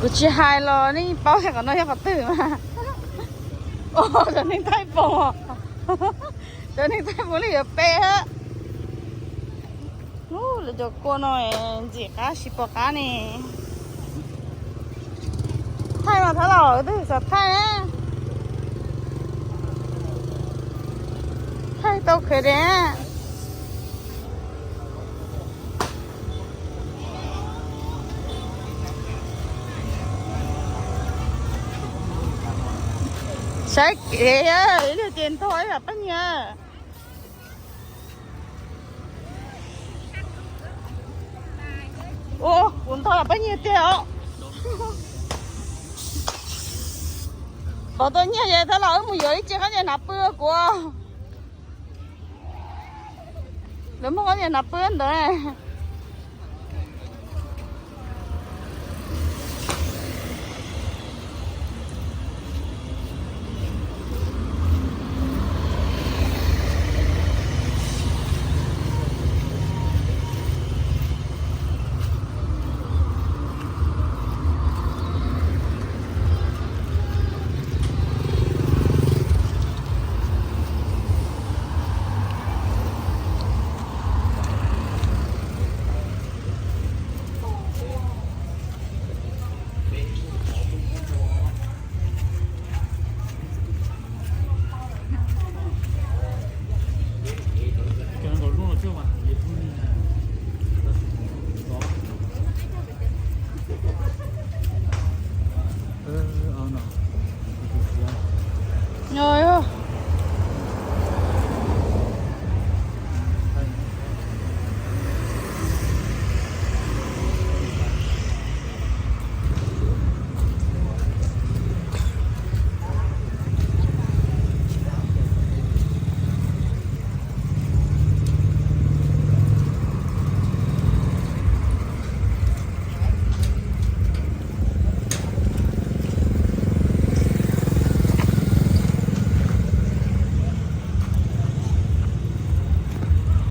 Kuv tsis hais los nej paub tias qhov no yog qhov twg mas. Cov neeg Thaib Poos, cov neeg Thaib Poos li yuav peb hab. Lawv cov kua no ntxim qab tsis pom qab ne. Thaij mas thab laus, twb xav thaij na. Thaij tau khev de. Saib kev, ib lub ces ntog ib yam pab nyiag. Ua kuv ntog pab nyiag tiag os. Qhov tau nyiag ces thab laus, wb mus yuav ib ce qab nyiag hnav pw kuv. Lawv muaj qab nyiag hnav pw ntawd.